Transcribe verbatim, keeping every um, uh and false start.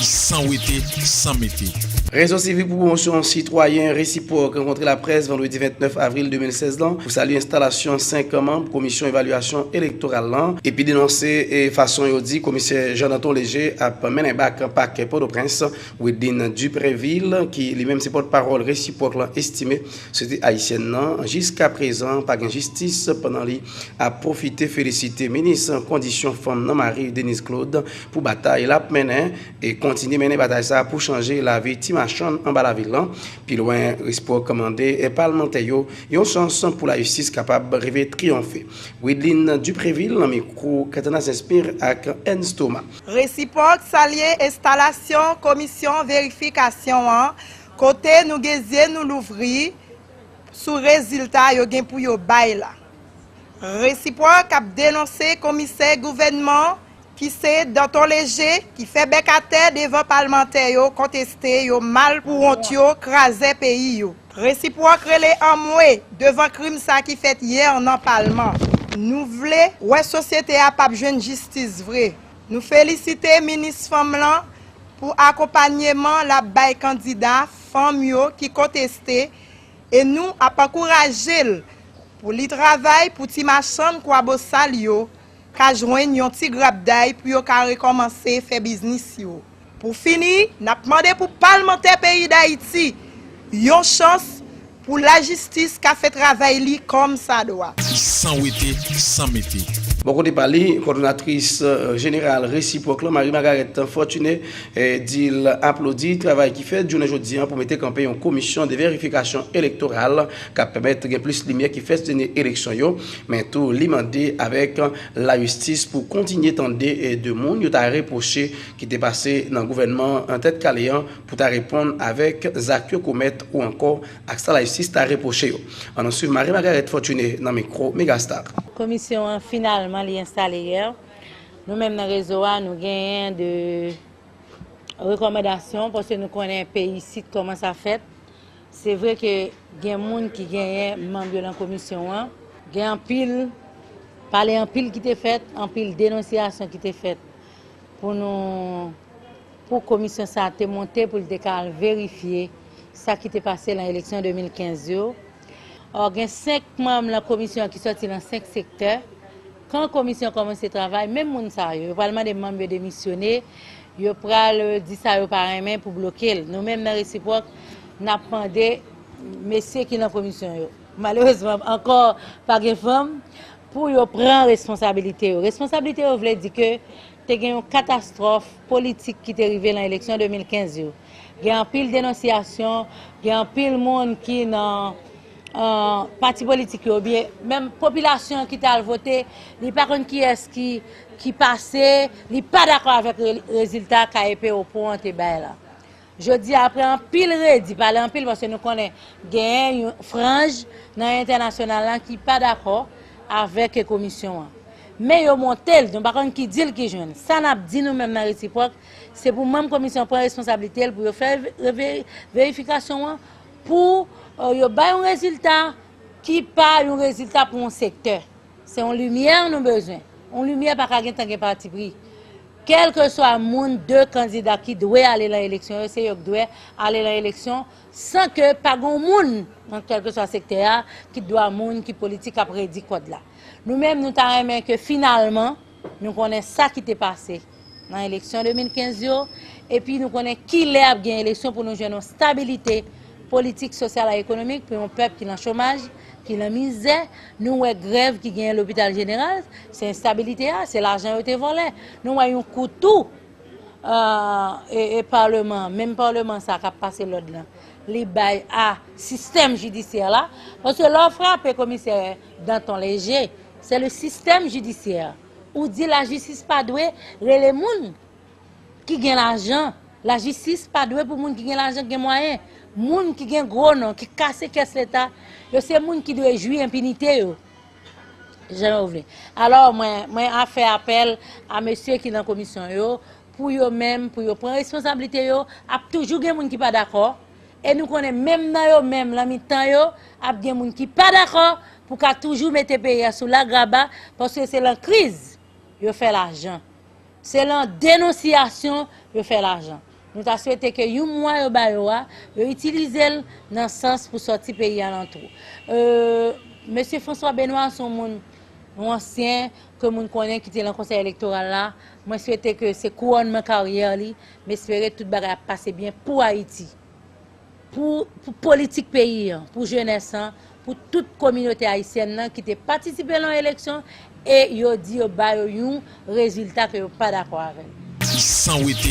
San wete, san mete. Rezo Sivik pou Pwomosyon Sitwayen, Resipwòk, rankontre laprès vandredi vennèf avril de mil sèz lan pou salye enstalasyon senk manm Komisyon Evalyasyon Elektoral lan, epi denonse, e, fason yo di Komisè Jean Danton Léger ap mennen bak pakè Pòtoprens. Widlin Dupreville, ki li menm se pòtpawòl Resipwòk lan, estime sosyete ayisyèn nan jiskaprezan pa gen jistis, pandan li ap pwofite felisite minis kondisyon fanm nan, Marie Denise Claude, pou batay l ap mennen e kontinye mennen batay sa a pou chanje lavi ti machann anba lavil lan. Pi lwen, Resipwòk mande palmantè yo yon chans pou lajistis kapab rive triyonfe. Widlin Dupreville nan mikwo Katana Senspir ak Ernst Thomas. Resipwòk salye enstalasyon komisyon verifikasyon an, kote nou gen zye nou louvri sou rezilta yo gen pou yo bay la. Resipwòk ap denonse komisè gouvènman ki se Danton Léger, ki fè bèk atè devan palmantè yo, konteste yo mal pou wont yo, krazè peyi yo. Resipwòk rele anmwe devan krim sa ki fèt yè nan palman. Nou vle wè sosyete a p ap jwenn jistis vre. Nou felisite minis fanm lan pou akonpanyeman l ap bay kandida fanm yo ki konteste, e nou ap ankouraje l pou li travay pou ti machann Kwabosal yo ka jwenn yon ti grapday pou yo ka rekòmanse fè biznis yo. Pou fini, n ap mande pou palmantè peyi Dayiti yon chans pou lajistis ka fè travay li kòmsadwa. San wete, san mete. Bò kote pa li, kòdonatris, e, jeneral Resipwòk lan, Marie Margareth Fortuné, e, di l aplodi travay ki fèt jounen jodi an pou mete kanpe yon komisyon de verifikasyon elektoral k ap pèmèt gen plis limyè ki fèt sou dènye eleksyon yo, men tou li mande avèk lajistis pou kontinye tande, e, de moun yo ta repwoche ki te pase nan gouvènman an tèt kale an pou ta reponn avèk zak yo komèt ou ankò ak sa lajistis ta repwoche yo. Ann nou swiv Marie Margareth Fortuné nan mikwo Megastar. Komisyon an finalman li enstale yè. Nou menm nan rezo a, nou genyen de rekòmandasyon, paske nou konnen peyi isit kòman sa fèt. Se vre ke gen moun ki genyen manm yo nan komisyon an. Gen anpil, pale anpil ki te fèt, anpil denonsyasyon ki te fèt pou nou, pou komisyon sa a te monte, pou l te ka al verifye sa ki te pase nan eleksyon de mil kenz yo. Ò, gen senk manm nan komisyon an ki sòti nan senk sektè. Kan komisyon kòmanse travay, menm moun sa yo, yo pral mande manm yo demisyone, yo pral, e, di sa yo pa renmen pou bloke l. Nou menm nan Resipwòk, n ap mande mesye ki nan komisyon yo, malerezman, ankò pa gen fanm, pou yo pran responsabilite yo. Responsabilite yo vle di ke te gen yon katastwòf politik ki te rive nan eleksyon de mil kenz yo. Gen anpil denonsyasyon, gen anpil moun ki nan, e, pati politik yo, oubyen menm popilasyon ki t al vote, li pa konn kiyès ki, ki pase, li pa dakò avèk re-, rezilta K E P Opo an te bay la. Jodi a, apre anpil redi, pale anpil, paske nou konnen genyen yon franj nan entènasyonal la ki pa dakò avèk komisyon an. Men yo monte l, nou pa konn ki dil ki jwenn. Sa n ap di nou menm nan Resipwòk, se pou manm komisyon pran responsablite l, pou yo fè ve-, ve-, verifikasyon an, pou, e, yo bay yon rezilta ki pa yon rezilta pou yon sektè. Se yon limyè nou bezwen. Yon limyè pa ka gentan gen patipri. Kèlkeswa moun, de kandida ki dwe ale nan eleksyon yo, se yo k dwe ale nan eleksyon, san ke pa gen yon moun nan kèlkeswa sektè a ki t dwe, moun ki politik ap redi kòd la. Nou menm, nou ta renmen ke finalman, nou konnen sa ki te pase nan eleksyon de mil kenz yo, epi nou konnen kilè ap gen eleksyon pou nou jwenn yon stabilite politik, sosyal ak ekonomik pou yon pèp ki nan chomaj, ki nan mizè. Nou wè grèv ki genyen Lopital Jeneral, se enstabilite a, se lajan yo te vòlè. Nou wè yon kou tou, e, e, e Palman, menm Palman sa k ap pase lòd lan, li bay a sistèm jidisyè la, paske lè w frape komisè Danton Léger, se le système judiciaire. Ou di lajistis pa dwe rele moun ki gen lajan. Lajistis pa dwe pou moun ki gen lajan, ki gen mwayen. Moun ki gen gwo non, ki kase kès Leta, yo se moun ki dwe jwi enpinite yo. Jan yo vle. Alò, mwen, mwen a fè apèl a mesye ki nan komisyon yo, pou yo menm, pou yo pran responsablite yo, ap toujou gen moun ki pa dakò. E nou konnen menm nan yo menm, nan mitan yo, ap gen moun ki pa dakò pou ka toujou mete peyi a sou lagraba, paske se lan kriz yo fè lajan. Se lan denonsyasyon yo fè lajan. Nou ta swete ke yon mwa yo ba yo a, yo itilize l nan sans pou sòti peyi a nan twou. Euh, Mesye François Benoît se yon moun, yon ansyen ke moun konnen ki te nan konsèy elektoral la. Mwen swete ke se kouwònman karyè li. M espere tout bagay ap pase byen pou Ayiti, pou, pou politik peyi an, pou jenès lan, pou tout kominote ayisyèn nan ki te patisipe nan eleksyon e yo di yo ba yo yon rezilta ke yo pa dakò avè l. San wete